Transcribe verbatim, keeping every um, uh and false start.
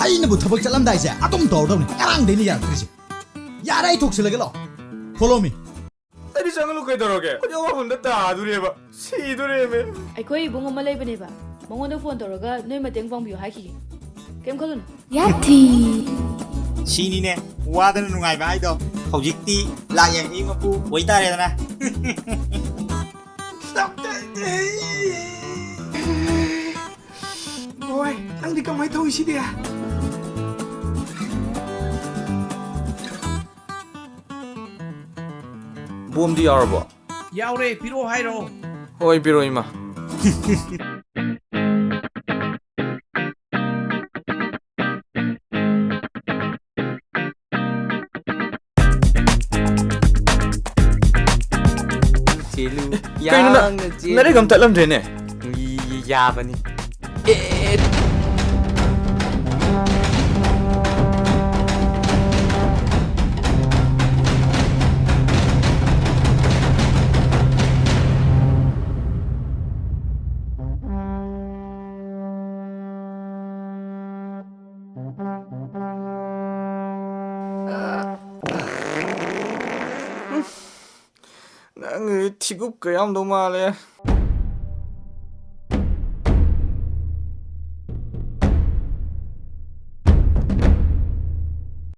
ꯑꯩꯅꯕꯨ ꯊꯕꯛ ꯆꯠꯂꯝꯗꯥꯏꯁꯦ ꯑꯗꯨꯝ ꯇꯧꯔꯗꯧꯅꯤ, ꯉꯔꯥꯡꯗꯩꯅꯦ ꯌꯥꯔꯛꯇ꯭ꯔꯤꯁꯦ꯫ ꯌꯥꯔꯦ, ꯑꯩ ꯊꯣꯛꯁꯤꯜꯂꯒꯦ, ꯂꯥꯛꯑꯣ, follow me꯫ ꯑꯩꯗꯤ ꯆꯪꯍꯜꯂꯨ ꯀꯩꯗꯧꯔꯒꯦ? ꯈꯨꯗꯤꯡ ꯃꯐꯝꯗ ꯇꯥꯗꯣꯔꯦꯕ, ꯁꯤꯗꯣꯔꯦꯃꯦ꯫ ꯑꯩꯈꯣꯏ ꯏꯕꯨꯡ ꯑꯃ ꯂꯩꯕꯅꯦꯕ, ꯃꯉꯣꯟꯗ phone ꯇꯧꯔꯒ ꯅꯣꯏ ꯃꯇꯦꯡ ꯄꯥꯡꯕꯤꯌꯨ ꯍꯥꯏꯈꯤꯒꯦ꯫ ꯀꯩꯝ ꯈꯜꯂꯨꯅꯨ꯫ ꯌꯥꯊꯤ꯫ ꯁꯤꯅꯤꯅꯦ ꯋꯥꯗꯅ ꯅꯨꯡꯉꯥꯏꯕ ꯍꯥꯏꯗꯣ꯫ ꯍꯧꯖꯤꯛꯇꯤ ꯂꯥꯛ ꯌꯥꯡꯈꯩ ꯃꯄꯨ ꯑꯣꯏꯇꯥꯔꯦꯗꯅ꯫ ꯍꯣꯏ, ꯅꯪꯗꯤ ꯀꯃꯥꯏ ꯇꯧꯏꯁꯤꯗꯤ? ꯕꯣꯝꯗꯤ ꯌꯥꯎꯔꯕꯣ? ꯌꯥꯎꯔꯦ, ꯄꯤꯔꯛꯑꯣ ꯍꯥꯏꯔꯣ? ꯍꯣꯏ, ꯄꯤꯔꯛꯑꯣ, ꯏꯃꯥ꯫ ꯆꯦꯜꯂꯨ꯫ ꯀꯩꯅꯣ ꯅꯪ ꯌꯥꯡꯅ ꯆꯦꯜꯂꯨ꯫ ꯅꯔꯦꯒ ꯑꯝ ꯇꯠꯂꯝꯗ꯭ꯔꯦꯅꯦ꯫ ꯌꯥꯕꯅꯤ꯫ ꯑꯦ꯫ ꯅꯪꯒꯤꯗꯤ ꯊꯤꯒꯨꯞꯀ ꯌꯥꯝꯗꯧ ꯃꯥꯜꯂꯦ꯫